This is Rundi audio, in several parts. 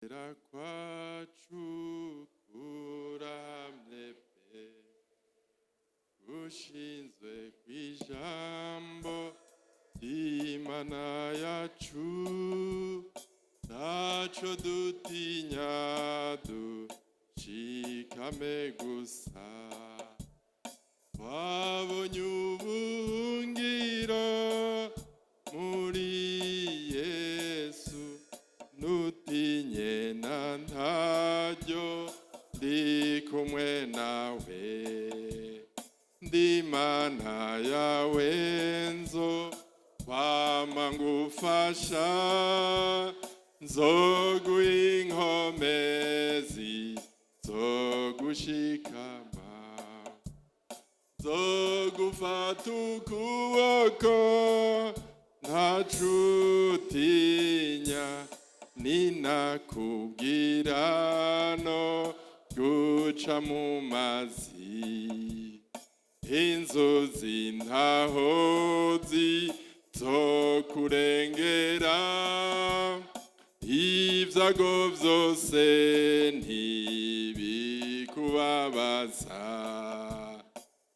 Kwizera kwacu kuramye pe, gushinzwe kw'ijambo ry'Imana yacu, ntaco dutinya, dushikame gusa. Twabonye ubuhungiro muri Yesu, ntutinye na ntaryo, ndi kumwe nawe, ndi Mana yawe, nzo kwama ngufasha, nzoguha inkomezi zogushikama, zogufata ukuboko, ntacutinya, ninakubwira no guca mu mazi, inzuzi ntahozi zokurengera, ibyago byose ntibikubabaza,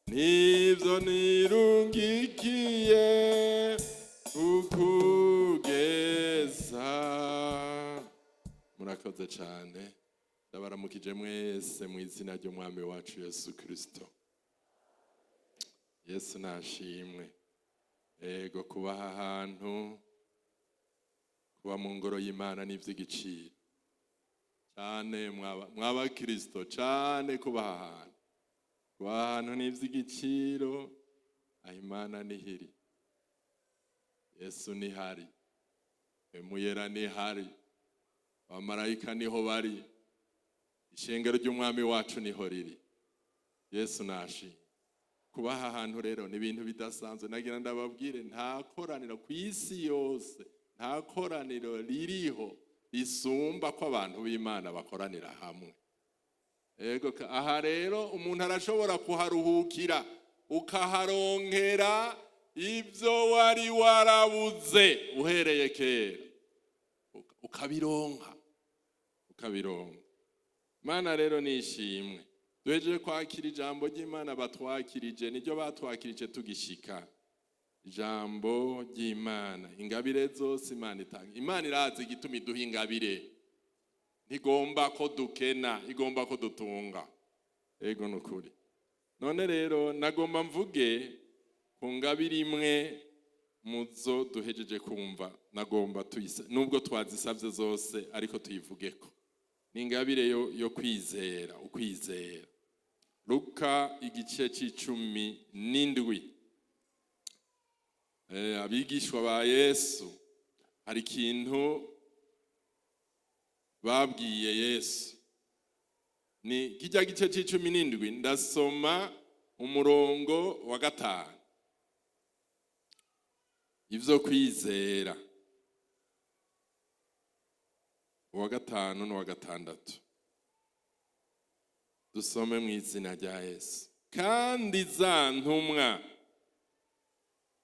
nibyo nirungikiye kukugeza. Murakoze cyane, ndabaramukije mwese mu izina ry'Umwami wacu Yesu Kristo. Yesu nashimwe. Ego, kubaha ahantu, kuba mu ngoro y'Imana ni iby'igiciro cyane, mwaba Kristo cyane. Kubaha ahantu, kuba ahantu ni iby'igiciro. Aho Imana nihiri, Yesu nihari, Emuyera nihari, abamarayika niho bari, ishengero ry'Umwami wacu niho riri. Yesu nashimwe. Kubaha ahantu rero ni ibintu bidasanzwe. Nagira ndababwire, nta koraniro ku isi yose, nta koraniro ririho risumba ko abantu b'Imana bakoranira hamwe. Ego, aha rero umuntu arashobora kuharuhukira, ukaharonkera ibyo wari warabuze uhereye kera, ukabironka, ukabironka. Mana rero nishimwe. Duhejeje kwakira ijambo ry'Imana batwakirije, niryo batwakirije tugishika. Ijambo ry'Imana, ingabire zose Imana itanga. Imana irazi igituma iduha ingabire. Ntigomba ko dukena, igomba ko dutunga. Ego, nukuri. None rero nagomba mvuge ku ngabire imwe muzo duhejeje kumva. Nagomba tuyise, nubwo twazisabye zose, ariko tuyivugeko. Ni ingabire yo kwizera, ukwizera. Luka igice c'17. Abigishwa ba Yesu hari ikintu babwiye Yesu. Ni kijya gice c'17, ndasoma umurongo wa 5. Ivyo kwizera, uwa 5 n'uwa 6, dusome mu izina rya Yesu. Kandi za ntumwa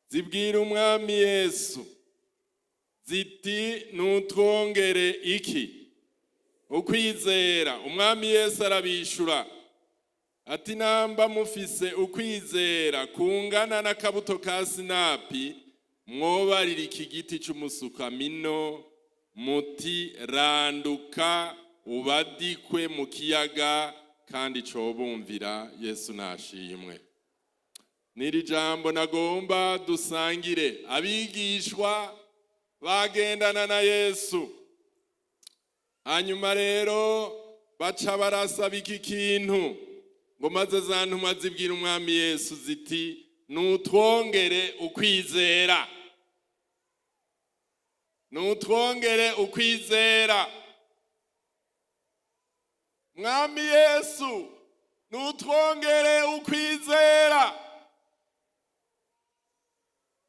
zibwira Umwami Yesu ziti: "Nutwongere iki?" Ukwizera. Umwami Yesu arabishura ati: "Namba mufise ukwizera kungana n'akabuto ka sinapi, mwobarira iki giti c'umusukamino muti: 'Randuka ubadikwe mu kiyaga,' kandi cobumvira." Yesu nashimwe. N'iri jambo nagomba dusangire. Abigishwa bagendana na Yesu, hanyuma rero baca barasaba iki kintu ngo: "Maze za ntumwa zibwira Umwami Yesu ziti: 'Nutwongere ukwizera, nutwongere ukwizera. Mwami Yesu, nutwongere ukwizera.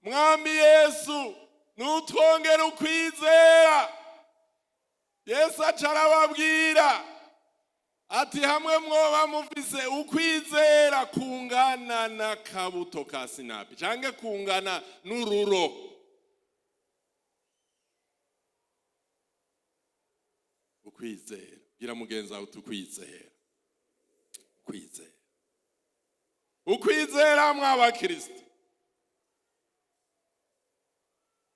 Mwami Yesu, nutwongere ukwizera.'" Yesu aca arababwira ati: "Hamwe mwoba mufise ukwizera kungana n'akabuto ka sinapi canke kungana n'ururo." Kwizera, gira mugenzi wawe utukwizera. Kwizera, ukwizera mw'abakristo,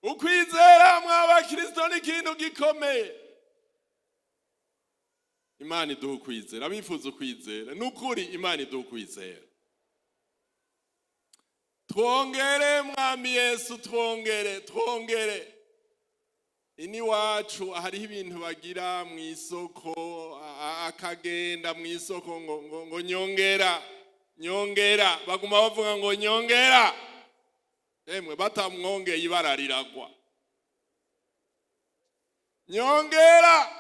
ukwizera mw'abakristo ni ikintu gikomeye. Imana iduha ukwizera. Abifuza ukwizera, ni ukuri Imana iduha ukwizera. Twongere, Mwami Yesu, twongere, twongere. Iniwacu hariho ibintu bagira mu isoko, akagenda mu isoko ngo nyongera, nyongera. Baguma bavuga ngo nyongera. Emwe, batamwongeye ibara riragwa. Nyongera.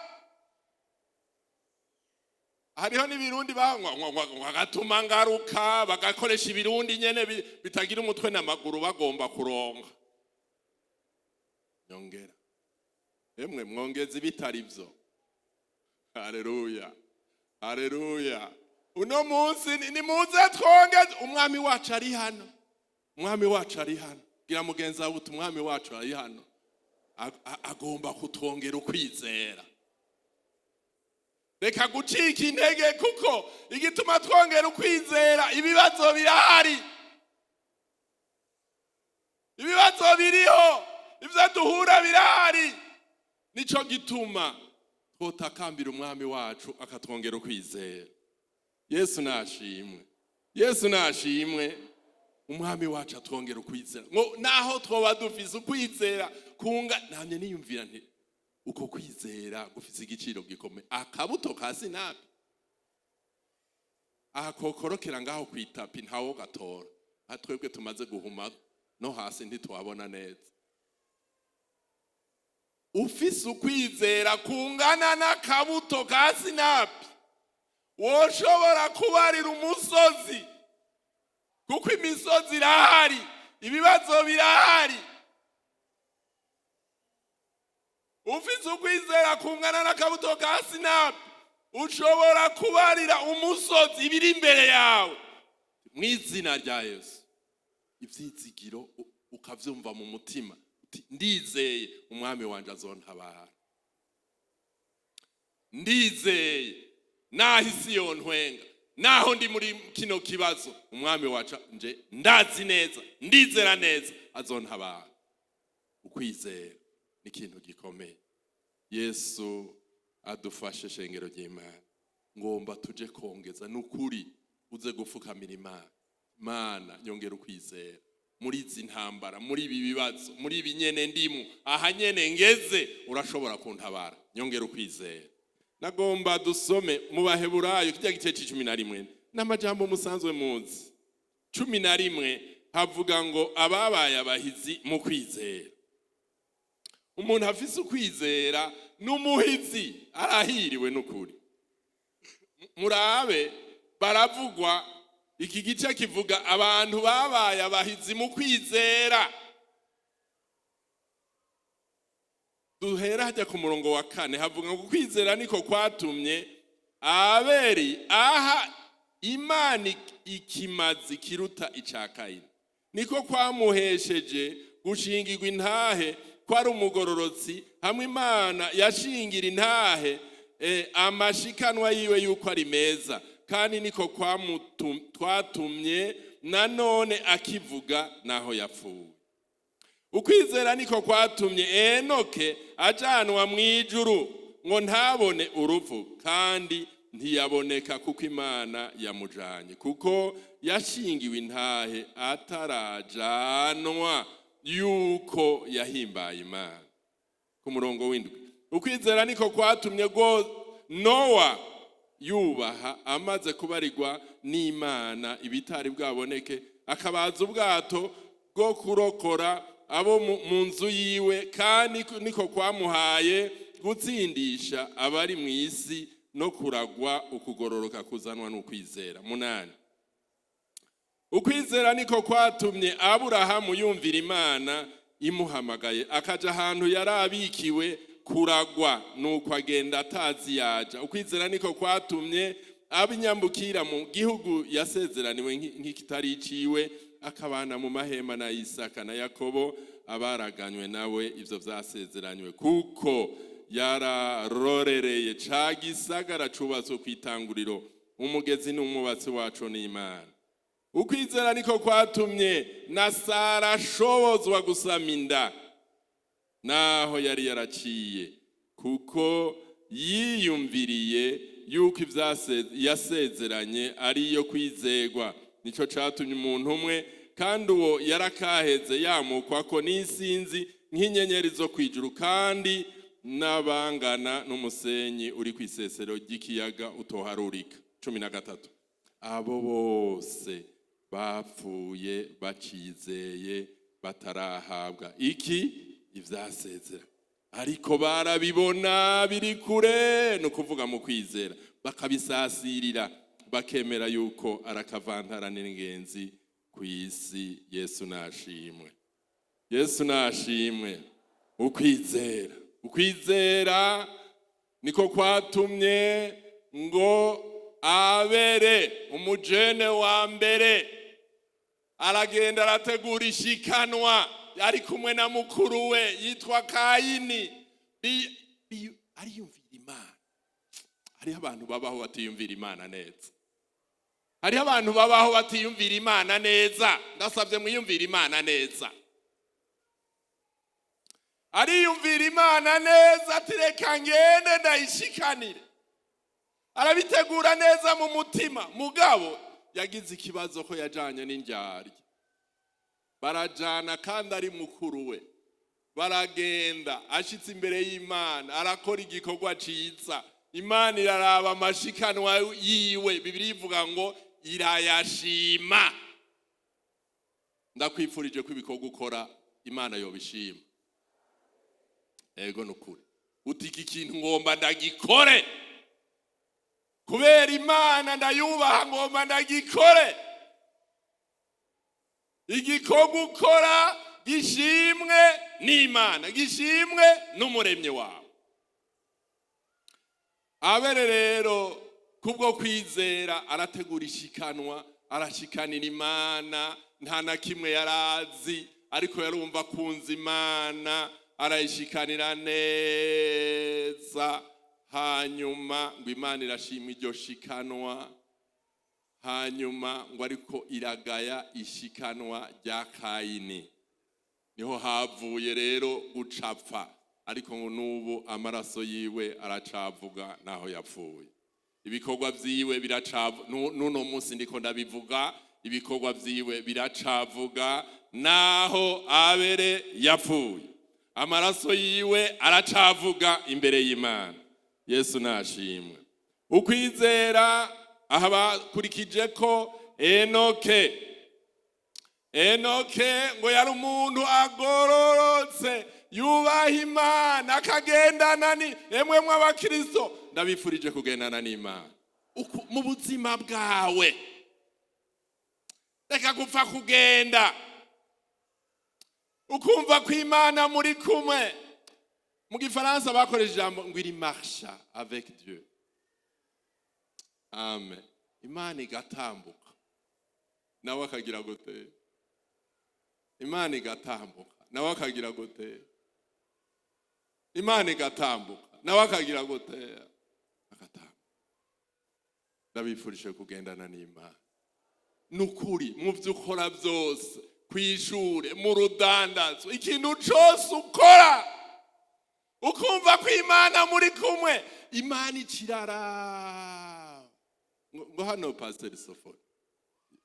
Hariho n'ibirundi banywa ngo agatuma ngaruka, bagakoresha ibirundi nyene bitagira umutwe n'amaguru, bagomba kuronka nyongera. Emwe, mwongeza ibitari byo. Haleluya, haleluya! Uno munsi nimuze twongeze. Umwami wacu ari hano, Umwami wacu ari hano. Gira mugenzi wawe uti: "Umwami wacu ari hano." Agomba kutwongera ukwizera. Reka gucika intege, kuko igituma twongera ukwizera, ibibazo birahari, ibibazo biriho, ibyo duhura birahari. Nico gituma twotakambira Umwami wacu akatwongera ukwizera. Yesu nashimwe, Yesu nashimwe! Umwami wacu atwongera ukwizera, ngo naho twoba dufise ukwizera kunga. Namye niyumvira nti uko kwizera gufise igiciro gikomeye. Akabuto ka sinapi aha kokorokera ngaho kwitapi, ntawo gatora. Aha twebwe tumaze guhuma no hasi ntitwabona neza. Ufise ukwizera kungana n'akabuto ka sinapi, woshobora kubarira umusozi, kuko imisozi irahari, ibibazo birahari. Ufise ukwizera kungana n'akabuto ka sinapi, ushobora kubarira umusozi ibiri imbere yawe mu izina rya Yesu. Ibyizigiro ukavyumva mu mutima uti: "Ndizeye Umwami wanje azontabara, ndizeye naho isi yontwenga, naho ndi muri kino kibazo, Umwami wacu nje ndazi neza, ndizera neza azontabara." Ukwizera ni ikintu gikomeye. Yesu adufashe. Shengero ry'Imana, ngomba tuje kongeza. Nukuri uze gufukamira Imana. Imana, nyongera ukwizera muri izi ntambara, muri ibi bibazo, muri ibi nyene ndimu, aha nyene ngeze, urashobora kuntabara, nyongera ukwizera. Nagomba dusome mu Baheburayo kijya gice c'11, n'amajambo musanzwe muzi. 11 havuga ngo ababaye abahizi mu kwizera. Umuntu afise ukwizera n'umuhizi, arahiriwe n'ukuri. Murabe, baravugwa. Iki gice kivuga abantu babaye abahizi mu kwizera. Duhera hajya ku murongo wa 4, havuga ngo kwizera niko kwatumye Abeli aha Imana ikimazi kiruta ica Kayini, niko kwamuhesheje gushingirwa intahe ko ari umugororotsi, hamwe Imana yashingira intahe amashikanwa yiwe yuko ari meza. Kandi niko kwatumye nanone akivuga naho yapfuye. Ukwizera niko kwatumye Enoke ajanwa mu ijuru ngo ntabone urupfu, kandi ntiyaboneka kuko Imana yamujanye, kuko yashingiwe intahe atarajanwa yuko yahimbaye Imana. Ku murongo w'7, ukwizera niko kwatumye Nowa yubaha amaze kubarirwa n'Imana ibitari bwaboneke, akabaza ubwato bwo kurokora abo mu nzu yiwe. Kandi niko kwamuhaye gutsindisha abari mu isi no kuragwa ukugororoka kuzanwa n'ukwizera. 8, ukwizera niko kwatumye Aburahamu yumvira Imana imuhamagaye, akaja ahantu yari abikiwe kuragwa, nuko agenda atazi yaja. Ukwizera niko kwatumye abinyambukira mu gihugu yasezeraniwe nk'ikitari iciwe, akabana mu mahema na Isaka na Yakobo, abaraganywe nawe ivyo vyasezeranywe, kuko Yararorereye ca gisagara cubatswe kw'itanguriro, umugezi n'umwubatsi waco n'Imana. Ukwizera niko kwatumye na Sara ashobozwa gusama inda naho yari yaraciye, kuko yiyumviriye yuko yasezeranye ari iyo kwizegwa. Nico catumye umuntu umwe, kandi uwo yarakaheze, yamukwa ko n'isinzi nk'inyenyeri zo kwijuru, kandi n'abangana n'umusenyi uri kw'isesero ry'ikiyaga utoharurika. 13. Abo bose bapfuye bacizeye, batarahabwa iki? Ivyasezera, ariko barabibona biri kure, ni ukuvuga mu kwizera bakabisasirira, bakemera yuko arakavantara n'ingenzi ku isi. Yesu nashimwe, Yesu nashimwe. Ukwizera, ukwizera niko kwatumye ngo Abere, umujene wa mbere, aragenda arategura ishikanwa ari kumwe na mukuru we yitwa Kayini. Ariyumvira Imana. Hariho abantu babaho batiyumvira Imana neza. Hariho abantu babaho batiyumvira Imana neza. Ndasabye mwiyumvira Imana neza. Ariyumvira Imana neza, ati: "Reka ngende ndayishikanire." Arabitegura neza mu mutima, mugabo yagize ikibazo ko yajanye n'indyarya. Barajana kandi ari mukuru we. Baragenda, ashitse imbere y'Imana arakora igikorwa ciza. Imana iraraba amashikanwa yiwe. Bibiliya ivuga ngo irayashima. Ndakwifurije ko ibikorwa ukora Imana yobishima. Ego, nukuri. Uti: "Iki kintu ngomba ndagikore kubera Imana ndayubaha, ngomba ndagikore." Igikorwa ukora gishimwe n'Imana, gishimwe n'Umuremyi wawe. Abere rero kubwo kwizera arategura ishikanwa, arashikanira Imana. Nta na kimwe yarazi, ariko yarumva akunze Imana, arayishikanira neza. Hanyuma ngo Imana irashima iryo shikanwa. Hanyuma ngo ariko iragaya ishikanwa rya Kayini. Niho havuye rero gucapfa, ariko ngo n'ubu amaraso yiwe aracavuga naho yapfuye. Ibikorwa vyiwe biracavuga n'uno munsi. Ndiko ndabivuga, ibikorwa vyiwe biracavuga naho Abere yapfuye. Amaraso yiwe aracavuga imbere y'Imana. Yesu nashimwe. Ukwizera aha bakurikije ko Enoke. Enoke ngo yari umuntu agororotse, yubaha Imana, akagendana ni emwe. Mw'abakristo, ndabifurije kugendana n'Imana mu buzima bwawe. Reka gupfa kugenda, ukumva ko Imana muri kumwe. Mu gifaransa bakoresha ijambo ngo il marche avec Dieu. Amen. Imana igatambuka nawe akagira gute? Imana igatambuka nawe akagira gute? Imana igatambuka nawe akagira gute? Agatambuka. Ndabifurije kugendana n'Imana nukuri mu byo ukora byose, ku ishure, mu rudandazo, ikintu cose ukora ukumva ko Imana muri kumwe. Imana ikirara ngo hano Pasiteri Sofoni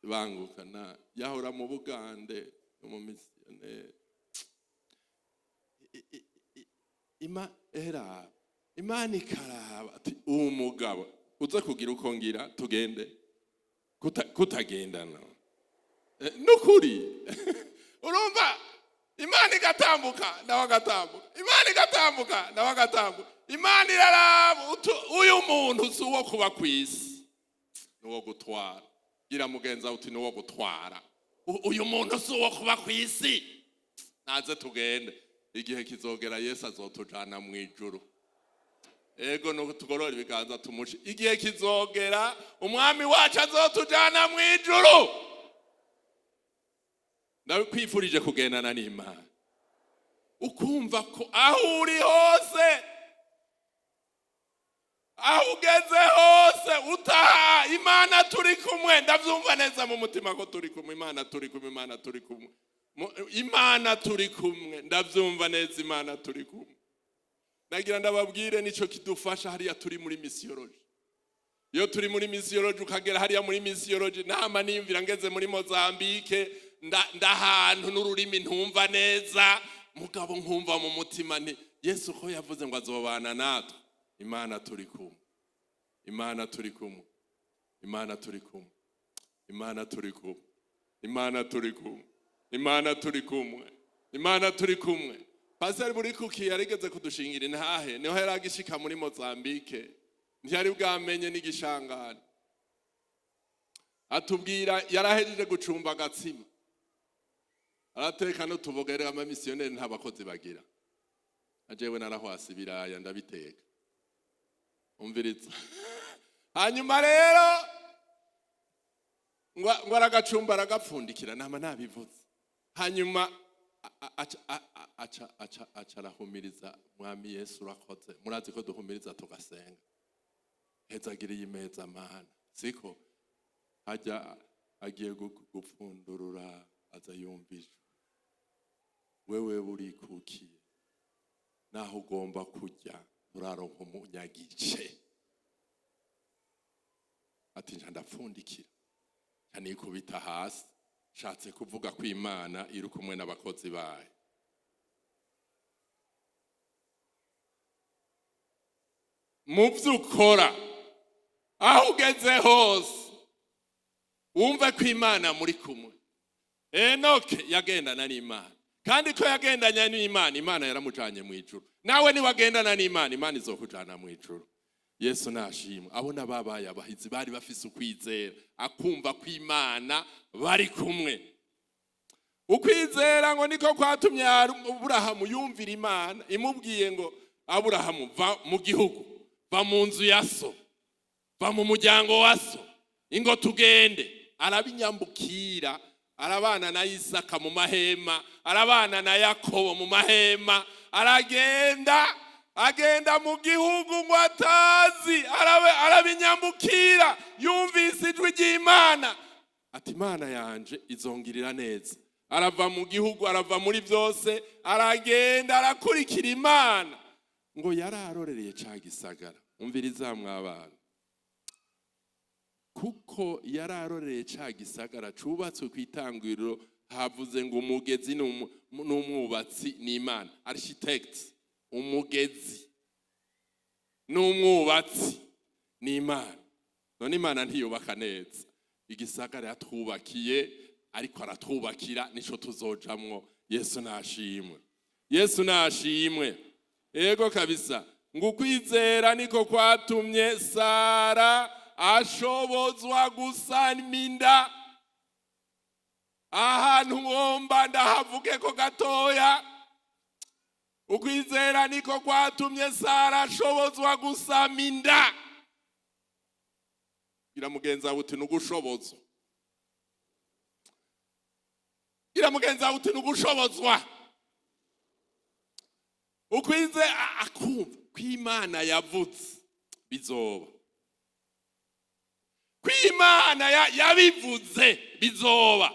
bangukana yahora mu Bugande umumisiyoneri. Ima era Imana ikaraba ati: "Uwo mugabo uza kugira uko ngira tugende." Kutagendana nukuri. Urumva, Imana igatambuka nawe agatambuka, Imana igatambuka nawe agatambuka. Imana iraraba uyu muntu si uwo kuba ku isi, ni uwo gutwara. Gira mugenzi wawe uti: "Ni uwo gutwara." Uyu muntu si uwo kuba ku isi, naze tugende. Igihe kizogera Yesu azotujana mu ijuru. Ego, nuko tugorora ibiganza tumushe. Igihe kizogera Umwami wacu azotujana mu ijuru. Ndakwifurije kugendana n'Imana, ukumva ko aho uri hose Aho ugeze hose utaha, Imana turi kumwe. Ndabyumva neza mu mutima ko turi kumwe. Imana turi kumwe, Imana turi kumwe. Imana turi kumwe, ndabyumva neza, Imana turi kumwe. Nagira ndababwire, nico kidufasha hariya turi muri missiology. Iyo turi muri missiology, ukagera hariya muri missiology, nama niyumvira ngeze muri Mozambique, ndahantu n'ururimi ntumva neza, mugabo nkumva mu mutima nti: "Yesu ko yavuze ngo azobana natwe, Imana turi kumwe, Imana turi kumwe, Imana turi kumwe, Imana turi kumwe, Imana turi kumwe, Imana turi kumwe, Imana turi kumwe." Pasiteri Burikuki yarigeze kudushingira intahe, niho yari agishika muri Mozambique, ntiyari bwamenye n'igishangane. Atubwira yarahejeje gucumba agatsima, arateka n'utuboga. Rero abamisiyoneri nta bakozi bagira, ajewe narahwasa ibiraya ndabiteka. Umviriza, hanyuma rero ngo aragacumba, aragapfundikira, nama nabivuze. Hanyuma aca arahumiriza: "Mwami Yesu, urakoze." Murazi ko duhumiriza tugasenga: "Heza, iyi meza, Mana." Siko hajya agiye gupfundurura, aza yumva ijwi: "Wewe urikukiye, naho ugomba kujya nturaronka umunyagice." Ati: "Nca ndapfundikira, nca nikubita hasi." Nshatse kuvuga ko Imana iri kumwe n'abakozi bayo. Mu byo ukora, aho ugeze hose, wumve ko Imana muri kumwe. Enoke yagendana n'Imana, kandi ko yagendanye n'Imana, Imana yaramujanye mu ijuru. Nawe niwagendana n'Imana, Imana izokujana mu ijuru. Yesu nashimwe. Abo n'ababaye abahizi bari bafise ukwizera, akumva ko Imana bari kumwe. Ukwizera ngo niko kwatumye Aburahamu yumvira Imana imubwiye ngo: "Aburahamu, va mu gihugu, va mu nzu ya so, va mu muryango wa so, ingo tugende." Arabinyambukira, arabana na Isaka mu mahema, arabana na Yakobo mu mahema, aragenda, agenda mu gihugu ngo atazi, arabinyambukira. Yumvise ijwi ry'Imana, ati: "Imana yanje izongirira neza." Arava mu gihugu, arava muri byose, aragenda, arakurikira Imana. Ngo yararorereye ca gisagara. Umviriza mwabana, kuko yararorereye ca gisagara cubatswe ku itangiriro havuze ngo umugezi n'umwubatsi ni Imana, architect. Umugezi n'umwubatsi ni Imana. None Imana ntiyubaka neza igisagara yatwubakiye? Ariko aratwubakira, nico tuzojamwo. Yesu nashimwe, Yesu nashimwe. Yego kabisa. Ngo ukwizera niko kwatumye Sara ashobozwa gusama inda. Ahantu ngomba ndahavuge ko gatoya. Ukwizera niko kwatumye Sara ashobozwa gusama inda. Gira mugenzi wawe uti: "Nugushobozwa." Gira mugenzi wawe uti: "Nugushobozwa." Ukwize akumva ko Imana yavutse bizoba, ko Imana yabivuze bizoba.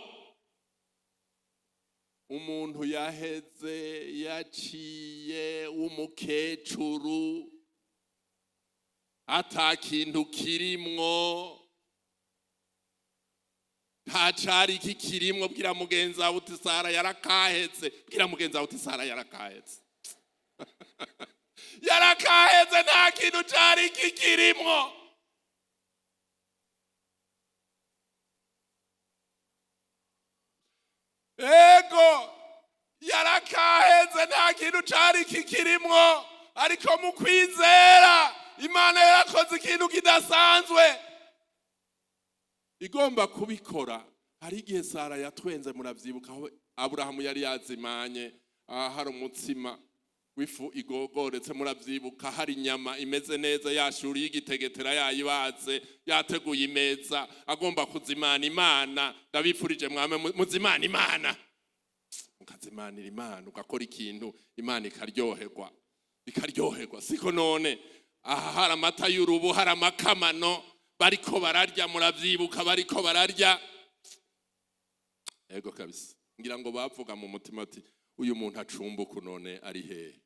Umuntu yaheze, yaciye w'umukecuru, ata kintu kirimwo, nta cari kikirimwo. Bwira mugenzi wawe uti: "Sara yarakahetse." Bwira mugenzi wawe uti: "Sara yarakahetse, yarakahetse, nta kintu cari kikirimwo." Ego, yarakaheze, nta kintu cari kikirimwo, ariko mu kwizera Imana yarakoze ikintu kidasanzwe igomba kubikora. Hari igihe Sara yatwenze, muravyibuka, aho Aburahamu yari yazimanye, aha hari umutsima w'ifu igogoretse, muravyibuka, hari inyama imeze neza, yashuriye igitegetera, yayibaze, yateguye imeza, agomba kuzimana Imana. Ndabifurije mwame muzimana Imana, mukazimanira Imana, ugakora ikintu Imana ikaryoherwa, ikaryoherwa. Siko none? Aha hari amata y'urubu, hari amakamano, bariko bararya. Muravyibuka, bariko bararya. Ego kabisa, ngira ngo bavuga mu mutima ati: "Uyu muntu acumbuka none ari hehe?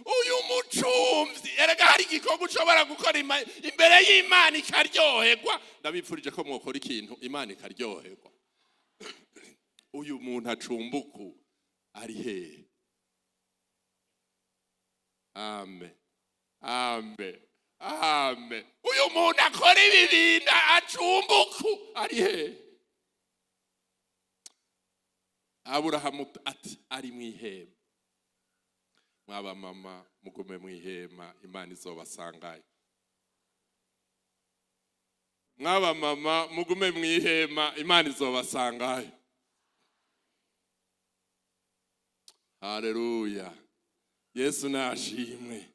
Uyu mucumvyi." Erega hari igikorwa ushobora gukora imbere y'Imana ikaryoherwa. Ndabipfurije ko mwokora ikintu Imana ikaryoherwa. Uyu muntu acumbuku ari hehe? Amen, amen, amen. Uyu muntu akora ibi bintu acumbuku ari hehe? Aburahamu ati: "Ari mu ihema." Mwaba mama, mugume mu ihema, Imana izobasangayo. Mwaba mama, mugume mu ihema, Imana izobasangayo. Haleluya, Yesu nashimwe.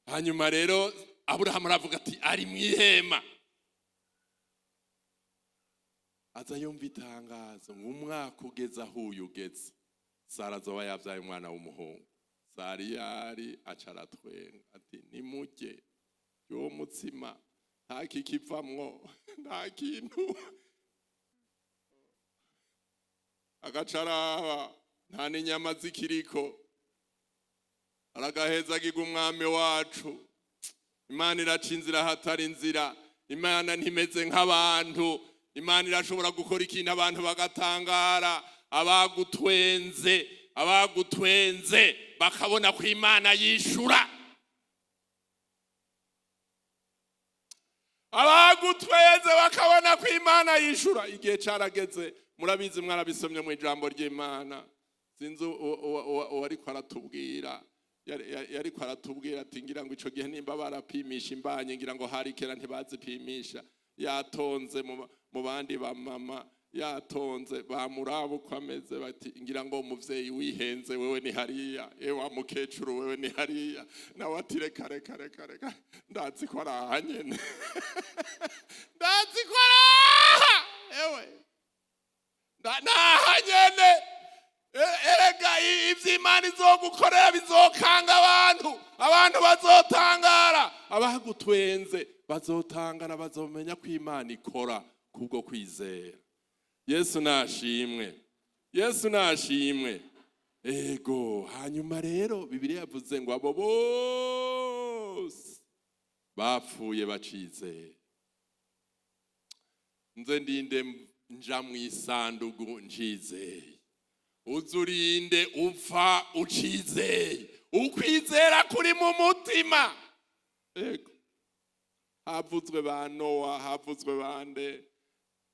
Hanyuma rero Aburahamu aravuga ati: "Ari mu ihema." Aza yumva itangazo ngo umwaka ugeze aho uyu ugeze, Sara azoba yabyaye umwana w'umuhungu. Sariyari aca aratwenga ati: "Nimurye uwo mutsima, nta kikivamwo, nta kintu." Agaca araba, nta n'inyama zikiriko. Aragahezagiga umwami wacu. Imana iraca inzira ahatari inzira. Imana ntimeze nk'abantu. Imana irashobora gukora ikintu abantu bagatangara. Abagutwenze, abagutwenze bakabona ko Imana yishura. Abagutwenze bakabona ko Imana yishura. Igihe carageze, murabizi, mwarabisomye mu ijambo ry'Imana. Sinzi uwariko aratubwira, yariko aratubwira ati: "Ngira ngo ico gihe nimba barapimisha imbanyi, ngira ngo hari kera ntibazipimisha." Yatonze mu bandi ba mama, yatonze, bamuraba uko ameze, bati: "Ngira ngo umuvyeyi wihenze wewe ni hariya, ewa mukecuru wewe ni hariya." Nawe ati: "Reka, reka, reka, reka, ndazi ko ari aha nyene, ndazi ko ari aha, ewe naha nyene." Erega ivy'Imana izogukorera bizokanga abantu, abantu bazotangara. Abagutwenze bazotangara, bazomenya ko Imana ikora kubwo kwizera. Yesu nashimwe, Yesu nashimwe. Ego, hanyuma rero Bibiliya yavuze ngo abo bose bapfuye bacizera. Nze ndinde nja mu isandugu njizeye, uzurinde upfa ucizeye, ukwizera kuri mu mutima. Ego, havuzwe ba Nowa, havuzwe bande,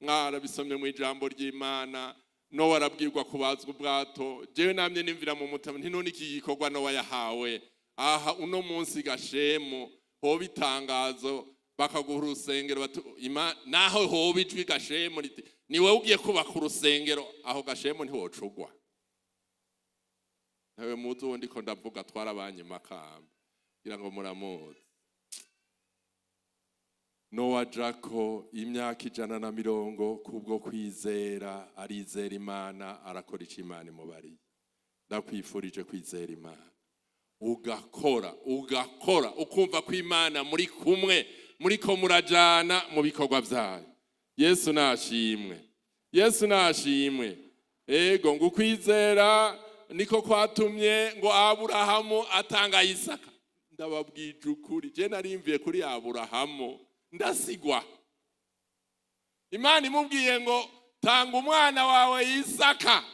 mwarabisomye mu ijambo ry'Imana. Nowa arabwirwa kubazwa ubwato. Jewe namye nimvira mu mutima nti: "None iki gikorwa Nowa yahawe aha uno munsi gashemu hoba itangazo bakaguha urusengero, naho hoba ijwi gashemu riti: 'Ni wowe ugiye kubaka urusengero', aho gashemu ntiwocugwa." Ntawe muzi uwo ndiko ndavuga, twarabanye Makamba, kugira ngo muramuzi. Nowa jako imyaka 120 kubwo kwizera, arizera Imana, arakora icyo Imana imubariye. Ndakwifurije kwizera Imana, ugakora, ugakora ukumva ko Imana muri kumwe, muriko murajana mu bikorwa byayo. Yesu nashimwe, Yesu nashimwe. Ego, ngo ukwizera niko kwatumye ngo Aburahamu atanga Isaka. Ndababwije ukuri, je narimviye kuri Aburahamu ndasigwa. Imana imubwiye ngo: "Tanga umwana wawe Isaka,"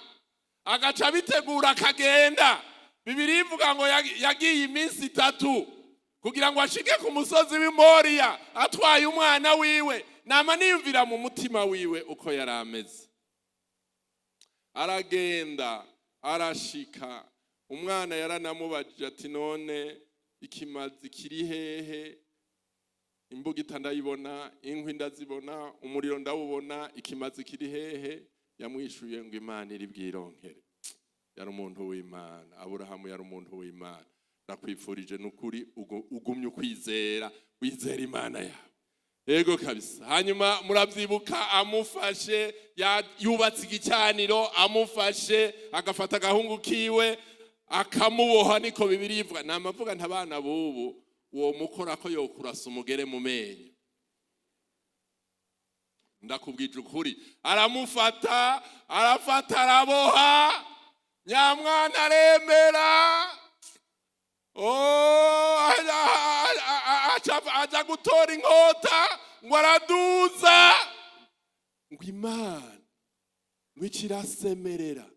agaca abitegura akagenda. Bibiliya ivuga ngo yagiye iminsi 3 kugira ngo ashike ku musozi w'i Moriya atwaye umwana wiwe. Nama niyumvira mu mutima wiwe uko yari ameze. Aragenda, arashika, umwana yaranamubajije ati: "None ikimazi kiri hehe? Imbugita ndayibona, inkwi ndazibona, umuriro ndawubona, ikimazi kiri hehe?" Yamwishuye ngo: "Imana iri bwironkere." Yari umuntu w'Imana, Aburahamu yari umuntu w'Imana. Ndakwifurije n'ukuri ugumye ukwizera, wizera Imana yawe. Yego kabisa. Hanyuma murabyibuka, amufashe, yubatse igicaniro, amufashe agafata agahungu kiwe. Akamuboha, niko Bibiliya ivuga. Namavuga ntabana bubu, uwo mukora ko yokurasa umugere mu menyo. Ndakubwije ukuri, aramufata, arafata, araboha nyamwana, aremera. Oh, aja gutora inkota ngo araduza, ngo Imana ngo ikirasemerera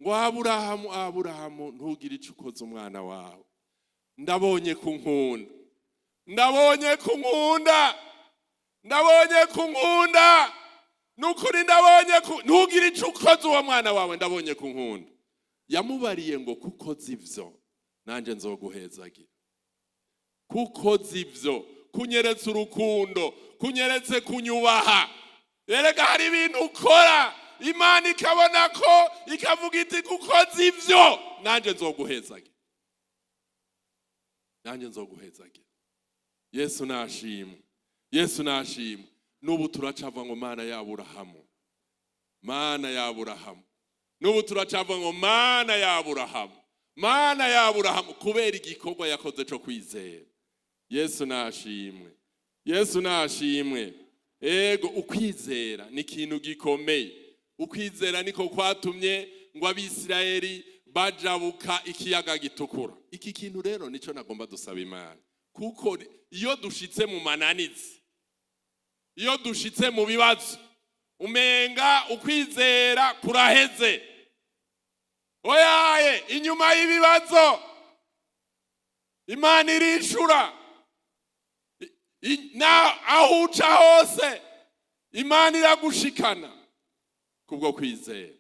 ngo: "Aburahamu, Aburahamu, ntugire icyo ukoze umwana wawe. Ndabonye ku nkunda, ndabonye ku nkunda, ndabonye ku nkunda, nukuri ndabonye ku ntugire icyo ukoze uwo mwana wawe, ndabonye ku nkunda." Yamubariye ngo: "Kuko ivyo, nanjye nzoguhezagira. Kuko ivyo kunyeretse urukundo, kunyeretse kunyubaha." Erega hari ibintu ukora, Imana ikabona ko ikavuga iti: "Kuko ivyo, nanjye nzoguhezagira, nanjye nzoguhezagira." Yesu nashimwe, Yesu nashimwe. N'ubu turacava ngo: "Mana ya Aburahamu, Mana ya Aburahamu." N'ubu turacava ngo: "Mana ya Aburahamu, Mana ya Aburahamu," kubera igikorwa yakoze cyo kwizera. Yesu nashimwe, Yesu nashimwe. Ego, ukwizera ni ikintu gikomeye. Ukwizera niko kwatumye ngo Abisirayeli bajabuka ikiyaga Gitukura. Iki kintu rero nico nagomba dusaba Imana, kuko iyo dushitse mu mananizi, iyo dushitse mu bibazo, umenga ukwizera kuraheze. Oyaye, inyuma y'ibibazo Imana irishura. Na aho uca hose Imana iragushikana kubwo kwizera.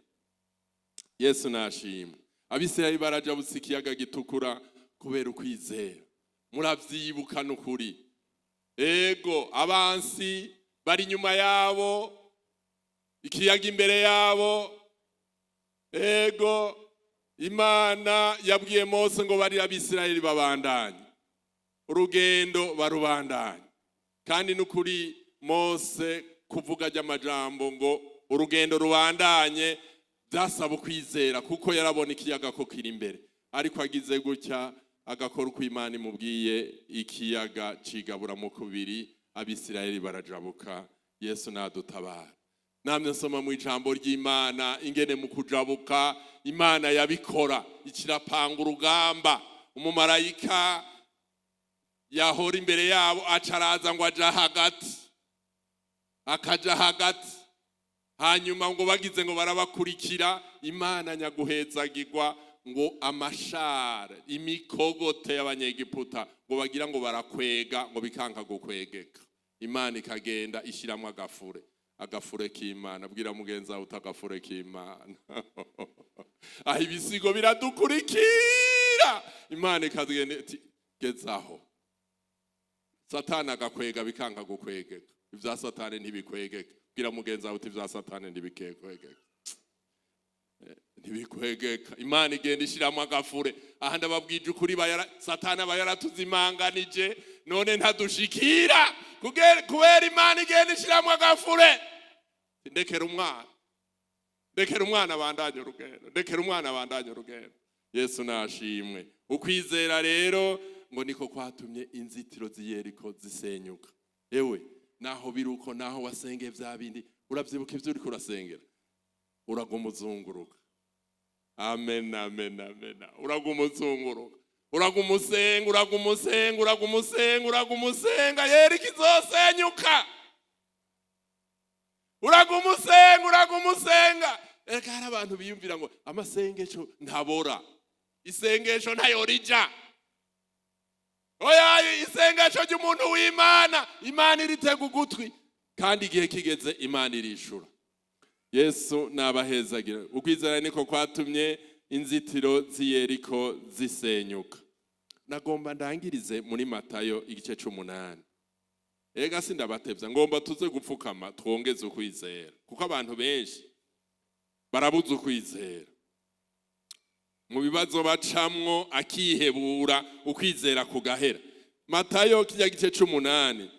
Yesu nashimwe. Abisirayeli barajabutse ikiyaga Gitukura kubera ukwizera. Muravyibuka n'ukuri. Ego, abansi bari inyuma yabo, ikiyaga imbere yabo. Ego, Imana yabwiye Mose ngo bari Abisirayeli babandanye urugendo, barubandanye. Kandi n'ukuri Mose kuvuga ry'amajambo ngo urugendo rubandanye byasaba ukwizera, kuko yarabona ikiyaga ko kiri imbere. Ariko agize gutya agakora uko Imana imubwiye, ikiyaga cigaburamo kubiri, Abisirayeli barajabuka. Yesu nadutabara. Namwe nsoma mu ijambo ry'Imana ingene mu kujabuka Imana yabikora, ikirapanga urugamba. Umumarayika yahora imbere yabo acaraza ngo aja hagati, akaja hagati. Hanyuma ngo bagize ngo barabakurikira, Imana nyaguhezagirwa ngo amashara, imikogote y'Abanyegiputa ngo bagira ngo barakwega, ngo bikanka gukwegeka. Imana ikagenda ishyiramo agafure, agafure k'Imana. Bwira mugenzi wawe uti: "Agafure k'Imana." Aho ibisigo biradukurikira, Imana ikagenda iti: "Gezaho." Satani agakwega, bikanka gukwegeka. Ibya Satani ntibikwegeka. Bwira mugenzi wawe uti: "Ibya Satani ntibikwegeka, ntibikwegeka." Imana igenda ishyiramo agafure. Aha ndababwije ukuri, Satani aba yaratuzimanganije, none ntadushikira kubera Imana igenda ishyiramo agafure. Ndekera umwana, ndekera umwana abandanye urugendo, ndekera umwana abandanye urugendo. Yesu nashimwe. Ukwizera rero ngo niko kwatumye inzitiro z'Iyeriko zisenyuka. Ewe, naho biruko, naho wasengeye vya bindi, uravyibuka ivyo uriko urasengera, uraguma uzunguruka. Amen, amen, amen. Uraguma uzunguruka, uraguma usenga, uraguma usenga, uraguma usenga, uraguma usenga, Yeriko izosenyuka. Uraguma usenga, uraguma usenga. Reka, hari abantu biyumvira ngo amasengesho ntabora, isengesho ntayo rija. Oya, isengesho ry'umuntu w'Imana, Imana iritega ugutwi, kandi igihe kigeze Imana irishura. Yesu nabahezagira. Ukwizera niko kwatumye inzitiro z'Iyeriko zisenyuka. Nagomba ndangirize muri Matayo igice c'umunani. Ega sindabatevya, ngomba tuze gupfukama twongeze ukwizera, kuko abantu benshi barabuze ukwizera mu bibazo bacamwo, akihebura, ukwizera kugahera. Matayo kirya gice c'umunani,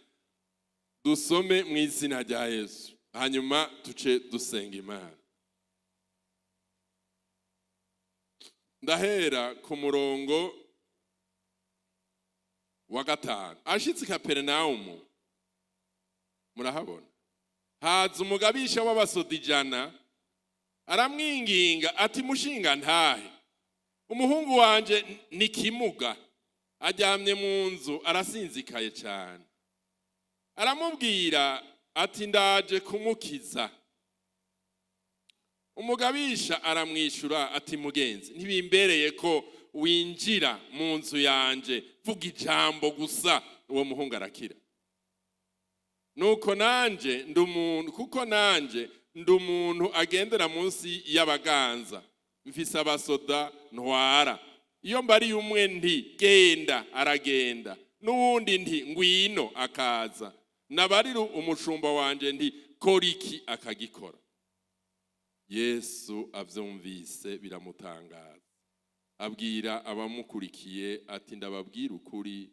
dusome mu izina rya Yesu, hanyuma tuce dusenga Imana. Ndahera ku murongo wa 5. Ashitse i Kaperinawumu, murahabona, haza umugabisha w'abasoda 100, aramwinginga ati: "Mushinga ntahe, umuhungu wanje ni kimuga, aryamye mu nzu, arasinzikaye cyane." Aramubwira ati: "Ndaje kumukiza." Umugabisha aramwishyura ati: "Mugenzi, ntibimbereye ko winjira mu nzu yanje. Vuga ijambo gusa, uwo muhungu arakira. Nuko nanje ndi umuntu, kuko nanje ndi umuntu agendera munsi y'abaganza, mfise abasoda ntwara. Iyo mbariye umwe nti: 'Genda,' aragenda, n'uwundi nti: 'Ngwino,' akaza. Nabarira umushumba wanje nti: 'Kora iki,' akagikora." Yesu avyumvise biramutangaza, abwira abamukurikiye ati: "Ndababwira ukuri,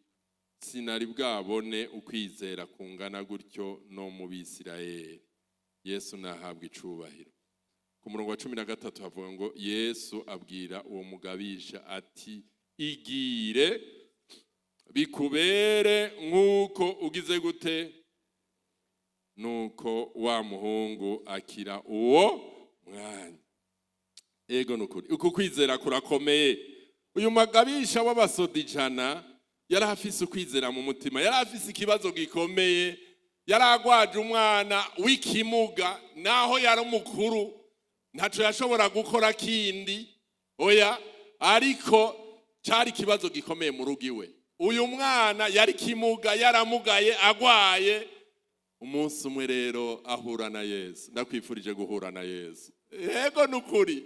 sinari bwabone ukwizera kungana gutyo no mu Bisirayeli." Yesu nahabwa icubahiro. Ku murongo wa 13 havuga ngo: Yesu abwira uwo mugabisha ati: "Igire, bikubere nk'uko ugize gute." Nuko wa muhungu akira uwo mwanya. Ego, nukuri uku kwizera kurakomeye. Uyu magabisha w'abasoda 100 yari afise ukwizera mu mutima. Yari afise ikibazo gikomeye, yari agwaje umwana w'ikimuga. Naho yari umukuru, ntaco yashobora gukora kindi, oya, ariko cari ikibazo gikomeye mu rugo iwe. Uyu mwana yari kimuga, yaramugaye, agwaye. Umunsi umwe rero ahura na Yesu. Ndakwifurije guhura na Yesu. Yego, nukuri.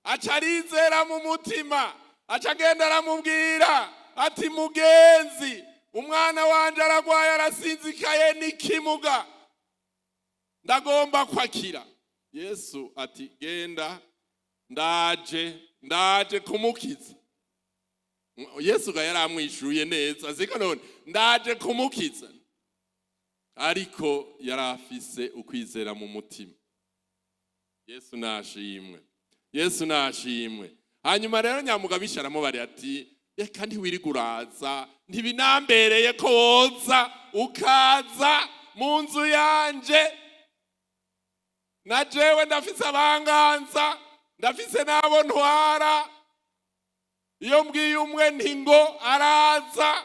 Aca arizera mu mutima, aca agenda aramubwira ati: "Mugenzi, umwana wanje aragwaye, arasinzikaye, n'ikimuga, ndagomba kwakira." Yesu ati: "Genda, ndaje, ndaje kumukiza." Yesu ga yaramwishuye neza, siko? None ndaje kumukiza. Ariko yari afise ukwizera mu mutima. Yesu nashimwe, Yesu nashimwe. Hanyuma rero nyamugabisha aramubariye ati: "Reka, ntiwirige uraza, ntibinambereye ko woza ukaza mu nzu yanje. Na jewe ndafise abanganza, ndafise n'abo ntwara. Iyo mbwiye umwe nti: 'Ngo,' araza.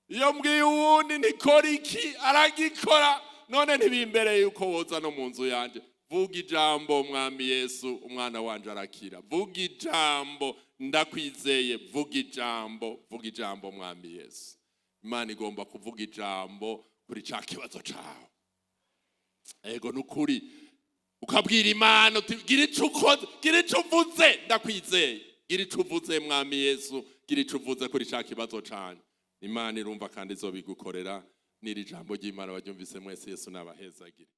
Iyo mbwiye uwundi nti: 'Kora iki,' aragikora. None ntibimbereye yuko woza no mu nzu yanje. Vuga ijambo, Mwami Yesu, umwana wanje arakira. Vuga ijambo, ndakwizeye. Vuga ijambo, vuga ijambo, Mwami Yesu." Imana igomba kuvuga ijambo kuri ca kibazo cawe. Ego, nukuri, ukabwira Imana uti: "Gira ico ukoze, gira ico uvuze, ndakwizeye. Gira ico uvuze, Mwami Yesu, gira ico uvuze kuri ca kibazo canje." Imana irumva kandi izobigukorera. N'iri jambo ry'Imana baryumvise mwese. Yesu nabahezagire.